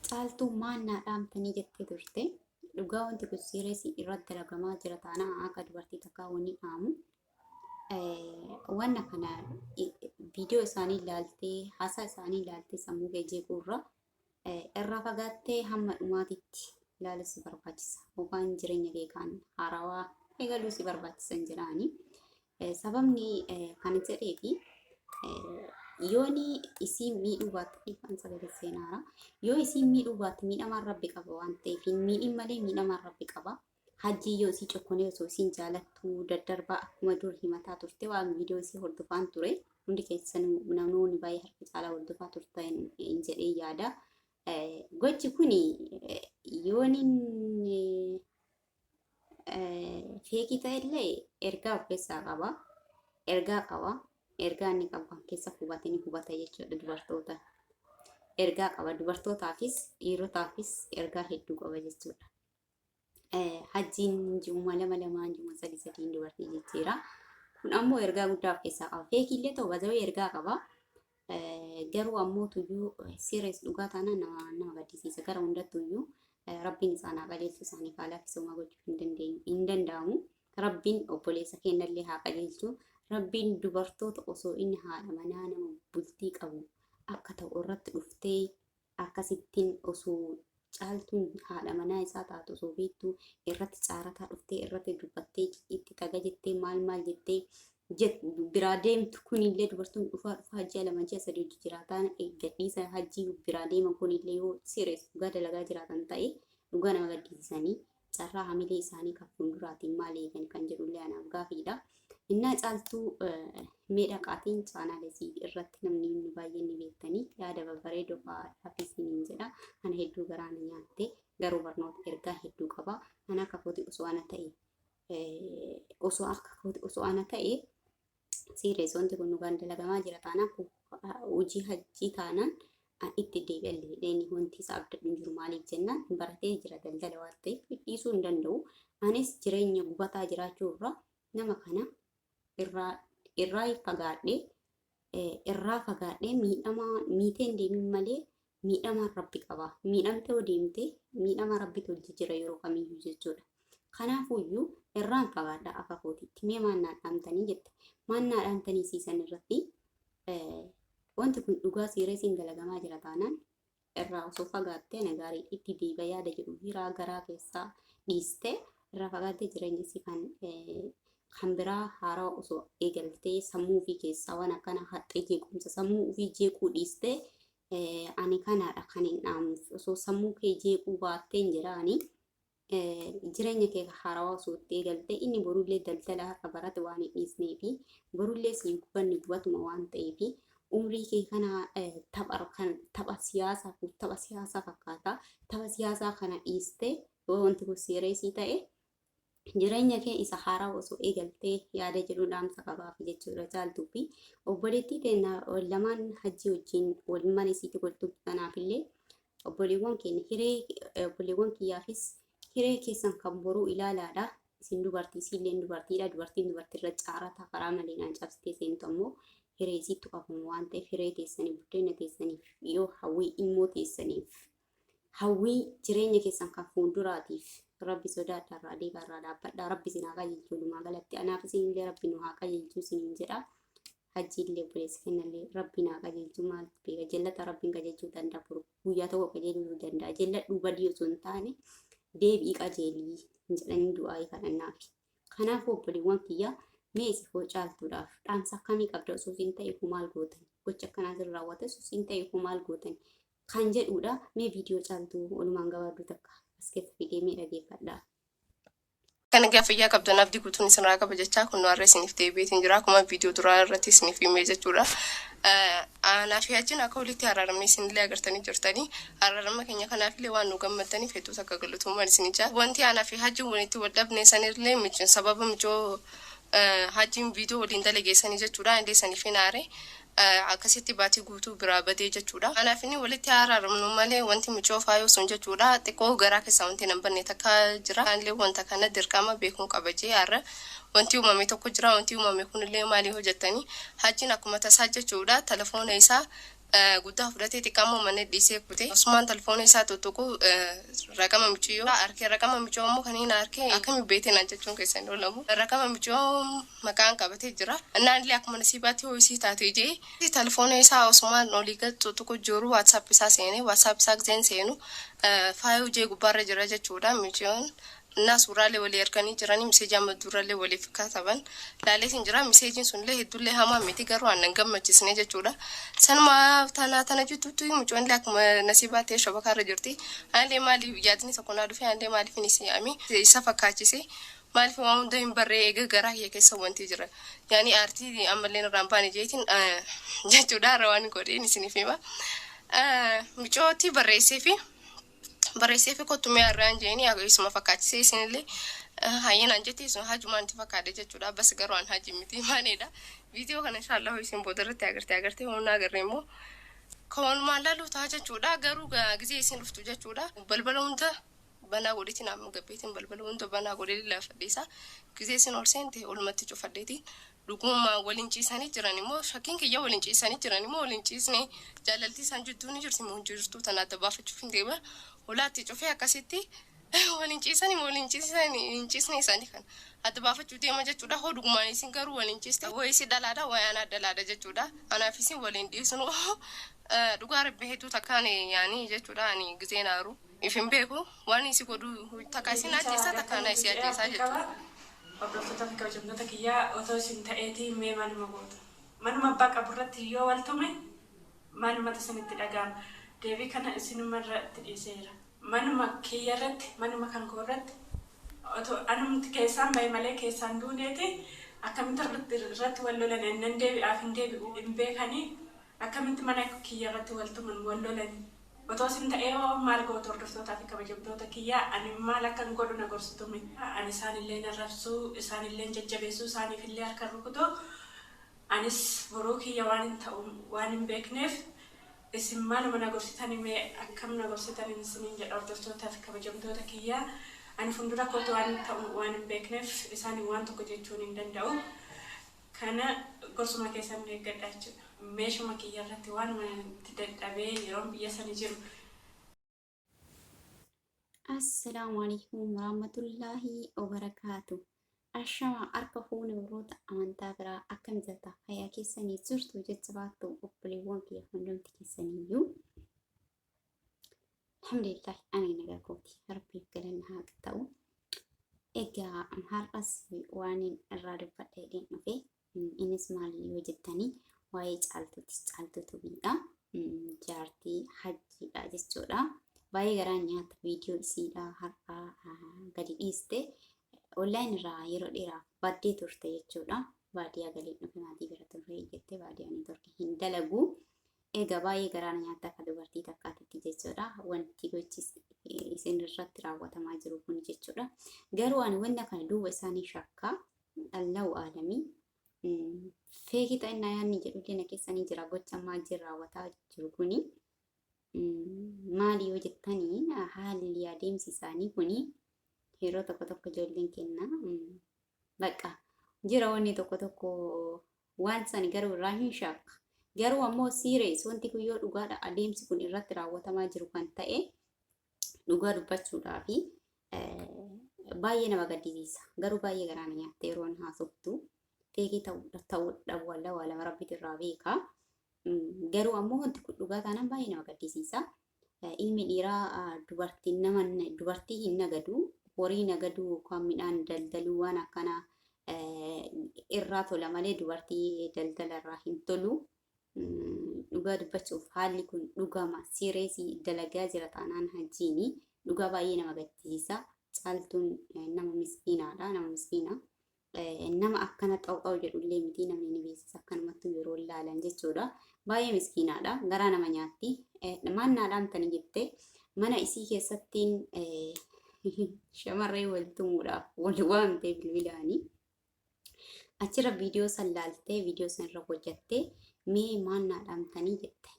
Caaltuu maal naa dhaamtanii jettee turte. Dhugaa wanti kun siireesii irratti dalagamaa jira taanaan akka dubartii takkaa wanni dhaamu. Wanna kana viidiyoo isaanii ilaaltee haasaa isaanii ilaaltee sammuu kee jeequu irra irraa fagaattee hamma dhumaatitti ilaaluu si barbaachisa. Yookaan jireenya kee kan haarawaa eegaluu si barbaachisan jedhaani. Sababni kana jedheefi yooni isii miidhuu baatte dhiifama sagalee seenaara. Yoo isiin miidhuu baatte miidhamaan rabbi qaba waan ta'eef hin miidhin malee miidhamaan rabbi qaba. Hajjii yoo isii cokkonee osoo isiin jaalattuu daddarbaa akkuma dur himataa turte waan viidiyoo isii hordofaan ture. Hundi keessan namoonni baay'ee harka caalaa hordofaa turtan hin jedhee yaada. Gochi kun yooniin feekii ta'ellee ergaa of keessaa qaba. Ergaa qaba. Ergaa inni qabu kan keessa hubate ni hubata jechuudha dubartoota. Ergaa qaba. Dubartootaafis dhiirotaafis ergaa hedduu qaba jechuudha. Hajjiin ji'uma lama lamaan ji'uma sadi sadiin dubartii jijjiira. Kun ammoo ergaa guddaa of keessaa qaba. Feekiillee ta'u bazawee ergaa qaba. Garuu ammoo tuyyuu serious dhugaa taanaan nama nama gaddisiisa. Gara hundattuyyuu rabbiin isaan haa qajeelchu isaaniif haa laaffisu homaa gochuu hin dandeenyu hin danda'amu. Rabbiin obboleessa keenyallee haa qajeelchu. Rabbiin dubartoota osoo inni haadha manaa nama bultii qabu akka ta'u irratti dhuftee akkasittiin osoo caaltuun haadha manaa isaa taatu osoo beektuu irratti caarataa dhuftee irratti dubbattee itti xaga jettee maal maal jettee biraa deemtu kunillee dubartoonni dhufaa dhufaa ji'a 2 ji'a 3 hojii jiraataan gadhiisa hajjii biraa deeman kunillee yoo serious dhugaa dalagaa jiraatan ta'e dhugaa nama gaddisiisanii carraa hamilee isaanii kan fuulduraatiin maal eegan kan jedhullee anaaf gaafiidha. Innaa caaltuu mee dhaqaatiin chaanaalesii irratti namni inni baay'een ni beektanii yaada babbareedoo fa'aa isiniin jedha. Ana hedduu garaa na nyaatte garuu barnoota ergaa hedduu qaba. Ana akka kooti osoo ana ta'e osoo akka kooti osoo ana ta'e Serious wanti kun dhugaan dalagamaa jira taanaan hojii hajjii taanaan itti deebi'allee jedheen wanti isa abdadhu hin jiru maaliif jennaan baratee jira daldala waan ta'eef dhiisuu hin danda'u. Anis jireenya gubataa jiraachuu irraa nama kana irraa irraa fagaadhee irraa fagaadhee miidhamaa miiteen deemin malee miidhamaan rabbi qaba. Miidhamtee yoo deemte miidhama rabbitu hojii jira yeroo kamiyyuu jechuudha. Kanaafuyyuu irraan fagaadha akka kootitti. Mee maal naa dhaamtanii jette. Maal naa dhaamtanii siisan irratti wanti kun dhugaa siiresiin dalagamaa jira taanaan irraa osoo fagaattee ana gaarii itti deebi'a yaada jedhu hiraa garaa keessaa dhiistee irraa fagaattee jireenya isii kan kan biraa haarawaa osoo eegaltee sammuu ofii keessaa waan akkana haxxee jeequmsa sammuu ofii jeequu dhiistee ani kanaadha kan hin dhaamuuf osoo sammuu kee jeequu baatteen jedha ani jireenya kee haarawaa osoo itti eegaltee inni borullee daldala har'a barate waan hin dhiisnee fi borullee siin gubanni gubatuma waan ta'eef umrii kee kana tapha kan tapha siyaasaa kun tapha siyaasaa fakkaata tapha siyaasaa kana dhiistee yoo wanti kun siireesii ta'e jireenya kee isa haaraa osoo eegaltee yaada jedhu dhaamsa qabaaf jechuudha caaltuu fi obboleettii teenna lamaan hajjii wajjin wal mana isiitti goltuu kanaafillee obboleewwan keenya hiree obboleewwan kiyyaafis hiree keessan kan boruu ilaalaadha isin dubartii isiilleen dubartiidha dubartiin dubartiirra caarataa karaa maleedhaan cabsitee seentu ammoo hiree isiittu qabamu waan ta'eef hiree teessaniif buddeena teessaniif yoo hawwii immoo teessaniif Hawwii jireenya keessan kan fuulduraatiif Rabbi sodaadha irraa deebi'aa irraa dhaabbadha. Rabbi isin haa qajeelchu walumaa galatti. Anaaf isinillee Rabbi nu haa qajeelchu isiniin jedha. Hajjiillee obboleessa kennallee Rabbi naa qajeelchu maal beeka jellata Rabbiin qajeelchuu danda'a boru guyyaa tokko qajeeluu danda'a. Jelladhuu badii osoo hin taane deebi'ii qajeelii jedhanii du'aa'ii kadhannaafi. Kanaafuu obboleewwan kiyya mee isin hoo caaltuudhaaf dhaamsa akkamii qabda osoo isin ta'e hoo maal gootan gocha akkanaa isin raawwate osoo isin ta'e hoo maal gootan kan jedhuudha. Mee viidiyoo caaltuu walumaan gabaabduu takka as keessa fidee mee dhageeffadhaa. Kan egaa fayyaa qabdan abdii guutuun isinirraa qaba jechaa kun har'a isiniif deebi'eetiin jira akkuma viidiyoo duraa irratti isiniif himee jechuudha. Anaa fi hajjiin akka walitti araaramne isinillee agartanii jirtanii araarama keenya kanaafillee waan nu gammaddaniif hedduu takka galatoomaa isin jaa. Wanti anaa fi hajjiin walitti wal dhabne sanillee sababa micoo hajjiin viidiyoo waliin dalageessanii jechuudha. Illee saniif hin aare. Akkasitti baatii guutuu biraa badee jechuudha. Anaaf inni walitti haa araaramnu malee wanti micoo faayoo sun jechuudha. Xiqqoo garaa keessaa wanti nan banne takka jira. Anillee wanta kana dirqama beekuun qaba jee har'a wanti uumame tokko jira. Wanti uumame kunillee maali hoo jettanii hajjiin akkuma tasaa jechuudha. Telefoona isaa Guddaa fudhatee xiqqaa immoo mana dhiisee kute. Osumaan telefoona isaa tuttuqu raqama michiyyoo arkee. Raqama michiyyoo immoo kan inni arkee akkami beekte naan jechuun keessan hin oolamu. Raqama michiyyoo maqaan qabatee jira. Innaan illee akkuma nasiibaatti hoo isii taate jee telefoona isaa osumaan olii gad tuttuqu jiru WhatsApp isaa seenee, WhatsApp isaa giseen seenu faayuu jee gubbaarra jira jechuudha michiyyoon. Innaa suuraalee walii erganii jiranii, miseejii amma durallee waliif kataban laaleetiin jira. Miseejiin sunillee hedduullee hamaa miti, garuu aannan gammachisne jechuudha. Sanuma tana tana jidduutti mucoon illee akkuma nasiibaa ta'e shabakaarra jirti. Anillee maaliif yaadni tokko naa dhufe, anillee maaliif inni si'ami isa fakkaachise, maaliif waan hunda hin barree eega garaa kiyya keessa wanti jira. Yaani aartii ammallee irraan baane jeetiin jechuudha, har'a waan godheen isiniif hima. Micootti barreessee fi barreessee fi kottu mee har'aan jeeni isuma fakkaachisee, isinillee hayyinaan jettee sun hajumaan itti fakkaate jechuudha. Bas garuu an haji miti maaliidha. Viidiyoo kana inshaallah isin booda irratti agartee agartee humna agarree immoo kawanumaan laaluu ta'a jechuudha. Garuu gizee isin dhuftu jechuudha. Balbala hunda banaa godheetiin, amma gabbeetiin balbala hunda banaa godhee lafa dhiisa. Gizee isin ol seente olumatti cufadheetiin, dhugummaa waliin ciisanii jiran immoo, shakkiin kiyya waliin ciisanii jiran immoo waliin ciisne, jaalaltii isaan jidduu ni jirti moo hin jirtu tana adda baafachuuf hin deema. Holaatti cufee akkasitti waliin ciisanii moo waliin ciisanii hin ciisne isaanii kana adda baafachuu deema jechuudha. Hoo dhugumaan isin garuu waliin ciiste, wayi isi dhalaadha, wayi anaa dhalaadha jechuudha. Anaaf isin waliin dhiisnu dhugaa rabbi hedduu takkaan yaanii jechuudha. Ani gizeen aaru if hin beeku, waan isi godhu takka isin ajjeesaa, takka ana isi ajjeesaa jechuudha. Hordoftoota fi kabajamtoota kiyyaa, otoo isin ta'eetii mee maaluma goota? Manuma abbaa qaburratti yoo wal tume maalumatu isinitti dhaga'ama? Deebii kana isinuma irratti dhiiseera. Manuma kiyya irratti, manuma kan koo irratti otoo anumti keessaan bahe malee keessaan duuneeti akkamitti irratti wal lolan? Nan deebi'aaf hin deebi'u hin beekanii, akkamitti mana kiyya irratti wal tuman, wal lolani? Otoo isin ta'ee hoo maal gootu, hordoftootaa fi kabajamtoota kiyyaa? Ani maal akkan godhu na gorsitume. Ani isaanillee arrabsuu, isaanillee jajjabeessuu, isaaniifillee harka rukutu, anis boruu kiyya waan hin ta'u waan hin beekneef, isin maaluma na gorsitani mee, akkam na gorsitani isiniin jedha, hordoftootaa fi kabajamtoota kiyyaa? Ani fuuldura kootu waan ta'u waan hin beekneef isaanii waan tokko jechuun hin danda'u. Kana gorsuma keessan eeggadha jechuudha. Meeshuma kiyya irratti waan itti dadhabee yeroon biyya sani jiru. Assalaamu alaikum warahmatullaahi wabarakaatu. Ashama, harka fuune, warroota amantaa biraa, akkam jirta? Fayyaa keessanii jirtu jecha baattu, obboleewwan kiyya hundumti keessaniiyyuu. Alhamdulillah, ani nagaa kooti. Rabbiif galanni haa ta'u. Egaa har'as waan irraa dubbadhee dhufe, innis maal yoo jettanii, waa'ee Caaltuuti. Caaltuu Tubiidha. Jaartii Hajjiidha jechuudha. Baay'ee garaan nyaata viidiyoo isiidha har'a gadi dhiiste. Online irraa yeroo dheeraaf baddee turte jechuudha. Baadiyyaa galee dhufe, maatii bira turre jettee, baadiyyaa neetworkii hin dalagu. Egaa baay'ee garaan nyaata akka dubartii takkaatitti jechuudha. Wanti gochi isin irratti raawwatamaa jiru kun jechuudha. Garuu ani wanna kana duuba isaanii shakkaa. Allahu aalamii. Fake ta'innaa yaadni jedhullee na keessa ni jira, gocha ammaa jiru raawwataa jiru kuni. Maali yoo jettanii, haalli adeemsi isaanii kuni yeroo tokko tokko ijoolleen kenna bakka jira, wanni tokko tokko waan sani garuu irraa hin shakka. Garuu ammoo serious wanti kun yoo dhugaadha, adeemsi kun irratti raawwatamaa jiru kan ta'e, dhugaa dubbachuudhaa fi baay'ee nama gaddisiisa. Garuu baay'ee garaa na nyaatte yeroon haasoftu. Fake ta'uu dhabu wallah waa lama rabbitu irraa beeka. Garuu ammoo wanti kun dhugaa taanaan baay'ee nama gaddisiisa. Ilmi dhiiraa dubartii nama dubartii hin nagadu, horii nagaduu yookaan midhaan daldaluu waan akkanaa irraa tola malee dubartii daldala irraa hin tolu. Dhugaa dubbachuuf haalli kun dhugama serious dalagaa jira taanaan Hajjiini dhugaa baay'ee nama gaddisiisa. Caaltuun nama miskiinaadha, nama miskiina. Nama akkana xawxaw jedhullee miti, namni ni beeksisa akkanumattuu yeroo ilaalan jechuudha. Baay'ee miskiinaadha. Garaa nama nyaatti. Maal naa dhaamtanii jettee, mana isii keessattiin shamarree wal tumuudhaaf wal waamtee bilbilaanii. Achirra viidiyoo san laaltee, viidiyoo san irra hojjattee, mee maal naa dhaamtanii jette.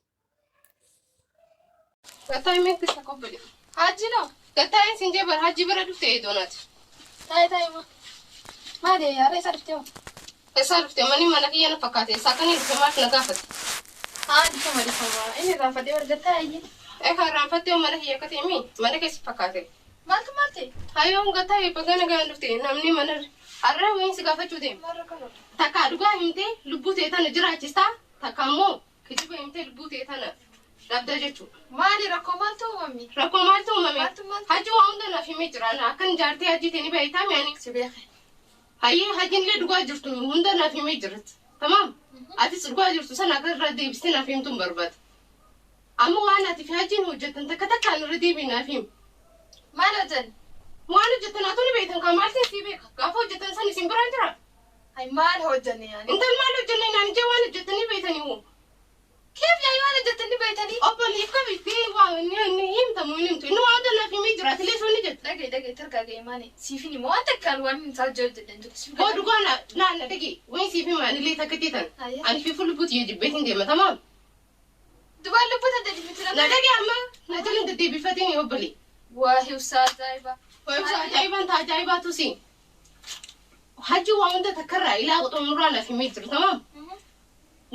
Gataa meetti isa kobbali. Hajji no. Gataa isin jee bar hajji bira dhufte eedoonati. Taa'e taa'e ma. Maali yaara, isa dhuftee moo? Eessaa dhufte? Manni mana kiyya na fakkaate. Eessaa kan hin dhufe maaf na gaafate? Haa dhifama dhifama. Inni irraanfadhee argattaa ayyee. Egaa irraanfattee mana kiyya akka ta'e mana keessa fakkaate. Maaltu maal ta'e? Hayyoon gataa baga nagaan dhufte namni mana har'a wayiin si gaafachuu deema. Maal rakkoo? Takka dhugaa himtee lubbuu ta'e tana jiraachistaa takka immoo kijiba himtee lubbuu ta'e tana dhabda jechuudha. Maali rakkoo maaltu uumame? Rakkoo maaltu uumame? Maaltu maaltu? Hajji waa hunda naaf himee jira. Akkan jaartee hajji ta'e ni beektaa mi'aani. Si beeke. Hayyee hajjiin illee dhugaa jirtu hunda naaf himee jirti. Tamaam. Atis dhugaa jirtu sana akka irra deebistee naaf himtu hin barbaadu. Amma waan ati fi hajjiin hojjettan takka takkaan irra deebii naaf himi. Maal hojjanne? Waan hojjettan haa ni beektan kan maal sii beeka. Gaafa hojjettan san isin biraan jira. Hay maal hojjanne yaani? Intal maal hojjenne naan jee waan hojjettanii beektanii hoo. Keef yaa'ii waan hojjettanii beektanii? Obboleef qabitee waa ni himtamu ni himtu. Inni waan hunda naaf himee jira. Atilee sun ni jette. Dhagaye dhagaye targaagee maali? Siifin immoo waan takkaan waan hin taa'u hojjedhan jiru. Siif Hoo dhugaa na na dhagi. Wayin siif hima anillee takka teetan. Ayya. Ani fi fulbuuti jibbeetiin deema tamaam. Dubaan lubbuu tante jibbiti Na dhagi amma na jalin deddeebifatiin obbolee. Waa hiwsaa ajaa'iba. Waa ajaa'ibaan ta'a ajaa'ibaatu si. Hajji waa hunda takkarraa ilaa xumuraa naaf himee jiru tamaam.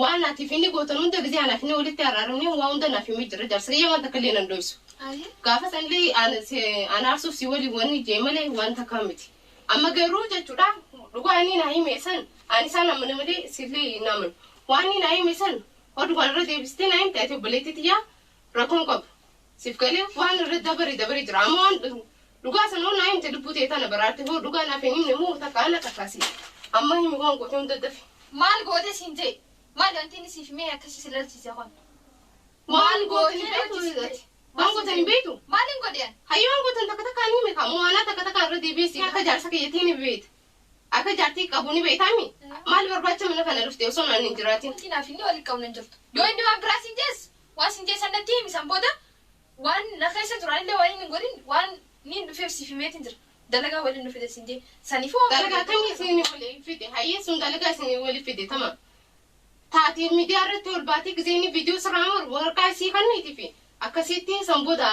Waan ati fi inni gootan hunda gisee anaaf inni walitti araaramne waa hunda naaf himee jira jaarsa kiyya waan takka illee nan dho'isu. Gaafa sanillee an aarsuuf si waliin wanni jee malee waan takkaa miti. Amma garuu jechuudha dhugaa inni naa hime san ani isaan amana malee sillee hin amanu. Waan inni naa hime san hoo dhugaan irra deebistee naa himte ati obboleettii tiyyaa rakkoon qabu. Siif galee waan irra dabare dabare jira. Amma waan dhugaa san hoo naa himte lubbuu ta'e tana baraarte hoo dhugaa naaf hin himne moo takka ana takkaasi. Amma himi waan gootee hunda dafe. Maal goote siin jee? Maal wanti inni siif himee akkasii si lalchise kun? Waan goote hin beektu. Waan gootan hin beektu. Maal hin godhe? Hayyoo waan gootan takka takkaan hime kamu waan takka takka irra deebiisi akka jaarsa kiyyatii ni beekta. Akka jaartii qabu ni beektaami. Maal barbaacha mana kana dhufte osoo naan hin jiraatin. Wanti naaf inni walitti qabnu hin jirtu. Yoo inni waan biraa siin jees waan siin jees natti himi san booda waan na keessa turan illee waan hin godhin waan niin dhufeef siif himeetiin jira. Dalagaa waliin nu fide siin jee. Saniifuu waan Dalagaa akkamii isin walii fide? Hayyee sun dalagaa isin walii fide tama. Taatee miidiyaa irratti ol baatee gisee inni viidiyoo sirraa maru waraqaa isii kanniiti fi akkasitti san booda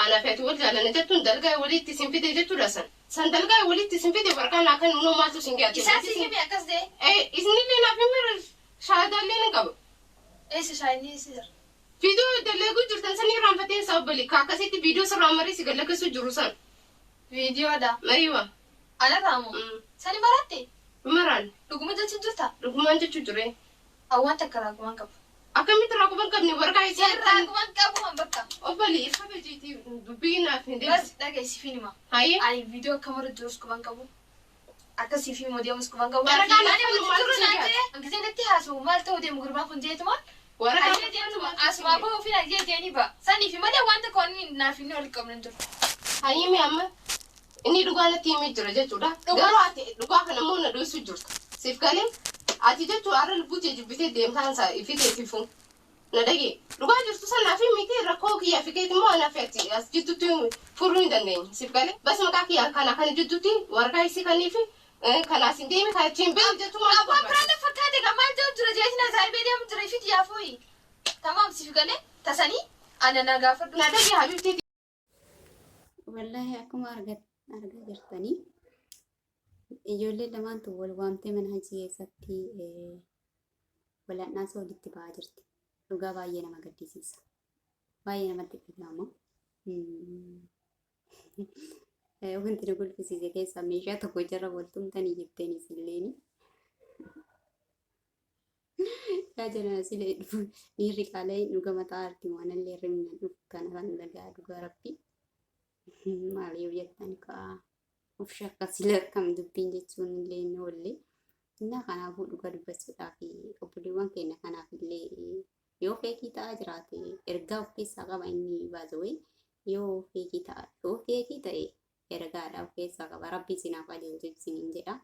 anaa fi ati wal jaallanna jettuun dalagaa walitti isin fide jechuudha san. San dalagaa walitti isin fide waraqaa naa kan nuu maaltu isin gaate. Isaan siif hime akkas ta'e. Isinillee naaf hime shaadaallee ni qaba. Eessa shaayinni eessa jira? Viidiyoo dalaguu jirtan san irraanfatee isaa obbali ka akkasitti viidiyoo sirraa marii si gallakasuu jiru san. Viidiyoodha. Mariiwa. Ana taamu. Sani maratte? Maraan. Dhuguma jechuun jirta? Dhugumaan jechuu jiree. Awwaan takka raagumaan qabu. Akkamitti raagumaan qabne waraqaa isaa irraa raagumaan qabu man bakka. Obbali ifa bejiitii dubbii naaf hin deebisu. Bas dhaga'i siif hima. Hayyee. Ani viidiyoo akka mara jirus quban qabu. Akka siif himu deemus quban qabu. Waraqaa naaf kennu maaltu si gaafata? Gisee natti haasa'u maal ta'uu deemu gurbaan kun jeetuma? Waraqaa Ayyee deemtuma asumaa bahu ofiin ayyee deeni ba'a. Saniif malee waan tokko inni naaf inni walitti qabnu hin jiru. Hayyee mi amma inni dhugaa natti himee jira jechuudha. Garuu ati dhugaa kana immoo na dho'isu jirta. Siif galee ati jechuun har'a lubbuu kee jibbitee deemtaan isaa ifitee fifu. Na dhagee dhugaa jirtu sanaaf miti rakkoo kiyyaa fi keeti immoo anaaf ati as jidduutti furuu hin dandeenye. Siif galee bas maqaa kiyyaa kana kana jidduutti waraqaa isii kaniifi kanaas hin deemi kan achiin beeku jechuun maal Abbaan biraan na fakkaate kan maal jedhu jira jeetiin ajaa'ibee deemu jira ifiti yaafooyi. Tamaam siif galee tasanii ana na gaafadhu. Na dhagee habibtii. Wallaahi akkuma argaa jirtanii ijoollee lamaantu wal waamtee mana hajii keessatti wal'aansa walitti ba'aa jirti. Dhugaa baay'ee nama gaddisiisa. Baay'ee namatti dhaga'ama. Wanti na kolfisiise keessaa meeshaa tokko jara wal tumtanii jetteenis illeeni. Yaa jara silee dhufu miirri qaala'ee dhuga mataa arti waanallee rimna dhufu kana kan dhagaa dhugaa rabbi. Maal yoo jettan ka'a of shakka sila akkam dubbiin jechuun illee hin oolle. Innaa kanaafuu dhuga dubbachuudhaaf obboleewwan keenya kanaaf illee yoo feekii ta'aa jiraate ergaa of keessaa qaba inni baazawee yoo feekii ta'a yoo feekii ta'e ergaadha of keessaa qaba rabbi isinaaf qajeelchu isiniin jedha.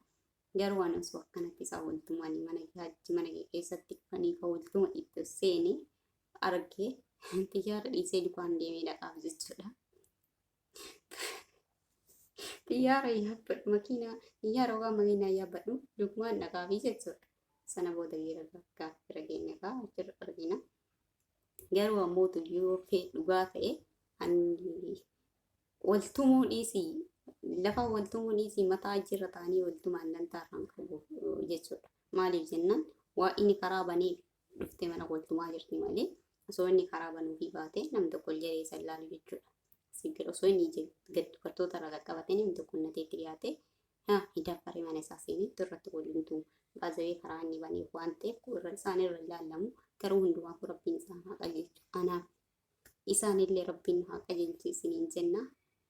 Garuu waan osoo akkanatti isaa waltumanii mana hajji mana kee keessatti dhufanii ka waltuma itti seene argee xiyyaara dhiisee dukaan deemee dhaqaaf jechuudha. Xiyyaara yaabbadhu makiinaa xiyyaara yookaan makiinaa yaabbadhu lukumaan dhaqaafi jechuudha. Sana booda geera gaaffii bira keenya kaa achirra argina. Garuu ammoo yoo fee dhugaa ta'e waltumuu dhiisii lafa waltumuu dhiisii mataa achirra ta'anii waltumaan dantaa irraan qabu jechuudha. Maaliif jennaan waa inni karaa baneef Dhuftee mana waltumaa jirti malee osoo inni karaa banuufii baate namni tokko illee isa hin laalu jechuudha. Siggir osoo inni gad dubartoota irraa qaqqabatee namni tokko innatee itti dhiyaate hin daffaree mana isaa seenee irratti waliin tumu. Baazawee karaa inni baneef waan ta'eef irra isaan irra hin laallamu garuu hundumaafuu rabbiin isaan haa qajeelchu. Anaaf isaanillee rabbiin haa qajeelchu isiniin jenna.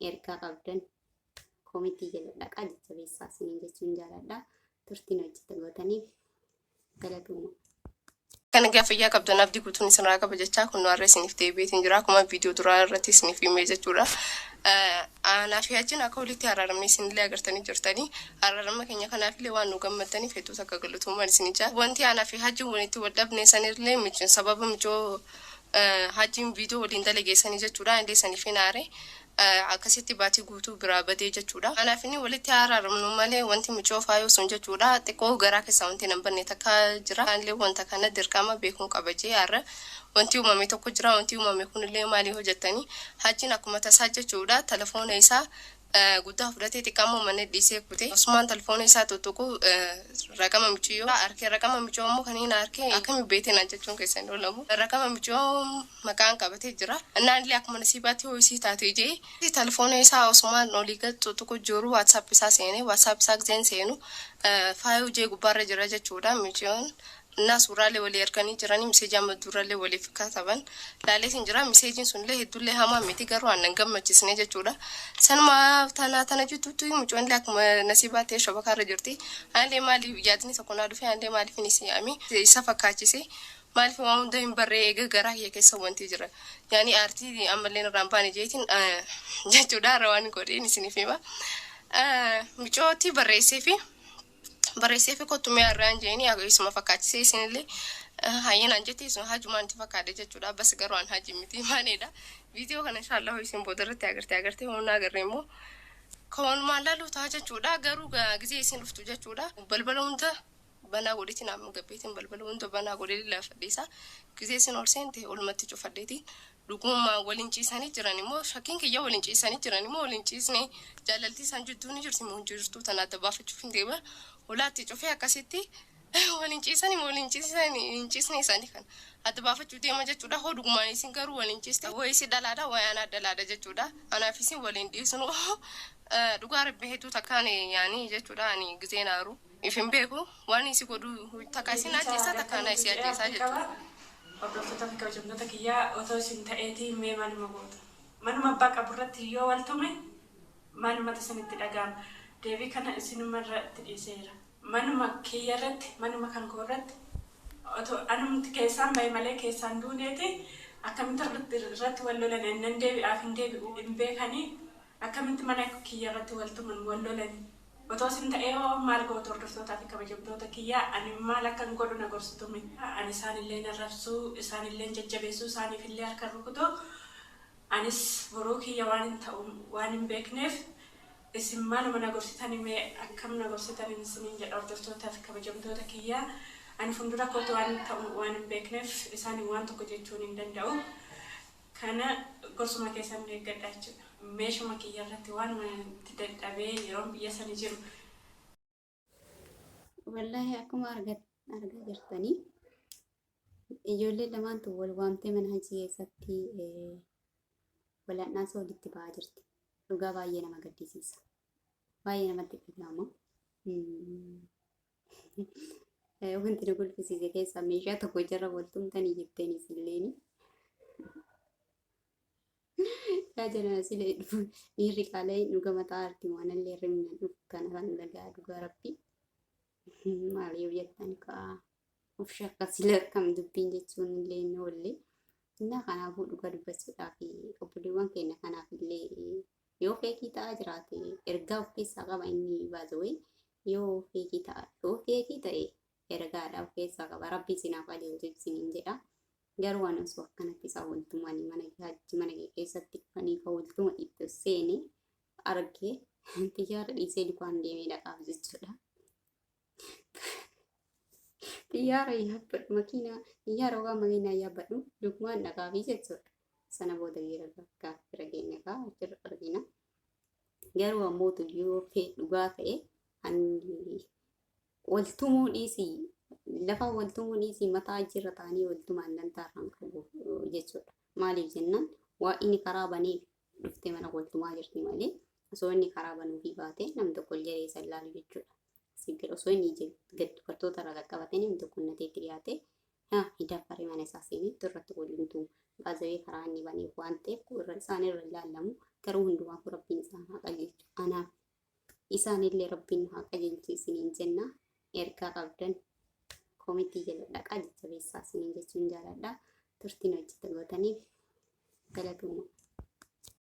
Ergaa qabdan koomentii jala dhaqaa jajjabeessaa isiniin jechuun jaaladha. Turtiin hojjeta gootaniif galatooma. Kan egaa fayyaa qabdan abdii guutuun isinirraa qaba jechaa kun har'a isiniif deebi'eetiin jira. Akkuma viidiyoo duraa irratti isiniif himee jechuudha. Anaa fi hajjiin akka walitti araaramne isinillee agartanii jirtanii. Araarama keenya kanaafillee waan nu gammaddaniif hedduu takka galatoomaa isin jaa. Wanti anaa fi hajjiin walitti wal dhabne sanillee sababa micoo hajjiin viidiyoo waliin dalageessanii jechuudha. Illee saniif hin aare. Akkasitti baatii guutuu biraa badee jechuudha. Kanaaf inni walitti araaramnu malee wanti micoo faayoo sun jechuudha. Xiqqoo garaa keessaa wanti nan banne takka jira. Anillee wanta kana dirqama beekuun qaba jee har'a wanti uumame tokko jira. Wanti uumame kunillee maalii hojjettanii hajjiin akkuma tasaa jechuudha. Telefoona isaa guddaa fudhatee xiqqaa immoo mana dhiisee kute. Osmaan telefoona isaa tuttuqu raqama miciyyoo arkee raqama miciyyoo immoo kan inni arkee akkami beekte naan jechuun keessan hin oolamu. Raqama miciyyoo maqaan qabatee jira. Innaan illee akkuma nasiibaatti hoo isii taate jee telefoona isaa osumaan olii gad tuttuqu jiru WhatsApp isaa seenee WhatsApp isaa giseen seenu faayoo jee gubbaarra jira jechuudha miciyyoon. Innaa suuraalee walii erganii jiranii miseejii amma durallee waliif kataban laaleetiin jira. Miseejiin sunillee hedduullee hamaa miti garuu aannan gammachiisne jechuudha. Sanuma tana tana jidduutti mucoonillee akkuma nasiibaa ta'e shabakaarra jirti. Anillee maaliif yaadni tokko naa dhufe anillee maaliif inni si'ami isa fakkaachise maaliif waan hunda hin barree eega garaa kiyya keessa wanti jira. Yaani aartii ammallee irraa hin baane jeetiin jechuudha har'a waan godheen isiniif hima. Micootti barreessee fi barreessee fi kottu mee har'aan jeeni isuma fakkaachisee isinillee hayyinaan jette isin hajumaan itti fakkaadhe jechuudha. Bas garuu an haji miti maanidha. Viidiyoo kana inshaallah isin booda irratti agartee agartee humna agarre immoo kawalumaan laaluu ta'a jechuudha. Garuu gizee isin dhuftu jechuudha. Balbala hunda banaa godheetiin amma gabbeetiin balbala hunda banaa godhee lafa dhiisa. Gizee isin ol seente olumatti cufadheetiin dhugummaa waliin ciisanii jiran immoo shakkiin kiyya waliin ciisanii jiran immoo waliin ciisne jaalaltii isaan jidduu ni jirti moo hin jirtu tana adda baafachuuf hin deema. Olaatti cufee akkasitti waliin ciisanii moo waliin ciisanii hin ciisne isaanii kana adda baafachuu deema jechuudha. Hoo dhugumaan isin garuu waliin ciiste wayi si dhalaadha wayi anaa dhalaadha jechuudha. Anaaf isin waliin dhiisnu dhugaa rabbi hedduu takkaan yaanii jechuudha. Ani gizeen aaru if hin beeku waan isi godhu takka isin ajjeesaa takka ana isi ajjeesaa jechuudha. Hordoftoota fi kabajamtoota kiyyaa otoo isin ta'eetii mee maaluma goota? Manuma abbaa qabu irratti yoo wal tume maalumatu isinitti dhaga'ama? Deebii kana isinuma irratti dhiiseera. Manuma kiyya irratti, manuma kan koo irratti otoo anumti keessaan bahe malee keessaan duuneeti akkamitti irratti wal lolan nan deebi'aaf hin deebi'u hin beekanii akkamitti mana kiyya irratti wal tuman wal lolani. Otoo isin ta'ee hoo maal gootu hordoftootaa fi kabajamtoota kiyyaa ani maal akkan godhu na gorsitume. Ani isaanillee arrabsuu, isaanillee jajjabeessuu, isaaniifillee harka rukutu anis boruu kiyya waan hin ta'u waan hin beekneef isin maaluma na gorsitanii mee akkam na gorsitanii isiniin jedha hordoftootaa fi kabajamtoota kiyyaa. Ani fuuldura kootu waan ta'u waan hin beekneef isaanii waan tokko jechuun hin danda'u. Kana gorsuma keessan eeggadha jechuudha. Meeshuma kiyya irratti waan itti dadhabee yeroon biyya sani jiru. Wallaahi akkuma argaa jirtanii ijoollee lamaantu wal waamtee mana hajii keessatti wal'aansa walitti ba'aa jirti. Dhugaa baay'ee nama gaddisiisa. Baay'ee namatti dhaga'ama. Wanti na kolfisiise keessaa meeshaa tokko jara wal tumtanii jetteenis illeeni. Yaa jala silee dhufu dhiirri qaala'ee dhuga mataa arti waan illee rimna dhufu kana kan dhagaa dhugaa rabbi. Maal yoo jettan kaa of shakka sila akkam dubbiin jechuun illee hin oolle. Innaa kanaafuu dhuga dubbachuudhaaf obboleewwan keenya kanaaf illee yoo feekii ta'aa jiraate ergaa of keessaa qaba inni baazawee yoo feekii ta'a yoo feekii ta'e ergaadha of keessaa qaba rabbi isinaaf qajeelchu isiniin jedha. Garuu waan osoo akkanatti isaa waltumanii mana hajji mana kee keessatti dhufanii ka waltuma itti seene argee xiyyaara dhiisee lukaan deemee dhaqaaf jechuudha. Xiyyaara yaabbadhu makiinaa xiyyaara yookaan makiinaa yaabbadhu lukumaan dhaqaafi jechuudha. Sana booda giira gaafa bira keenya kaa achirra argina. Garuu ammoo yoo fee dhugaa ta'e waltumuu dhiisii Lafa waltumuu dhiisii mataa achirra ta'anii waltumaan dantaa irraan qabu jechuudha. Maaliif jennaan waa inni karaa banee dhuftee mana waltumaa jirti malee osoo inni karaa banuufii baate namni tokko illee isa ilaalu jechuudha. Sigir osoo inni gad dubartoota irraa qaqqabatee namni tokko innatee itti dhiyaate hidaffaree mana isaa seenee irratti waliin tumu. Baazawee karaa inni baneef waan ta'eef irra isaan irra ilaalamu garuu hundumaafuu rabbiin isaan haa qajeelchu. Anaaf isaanillee rabbiin haa qajeelchu isiniin jenna. Ergaa qabdan koomentii jala dhaqaa jajjabeessaa isiniin jechuun jaaladha. Turtiin hojjeta gootaniif galatooma.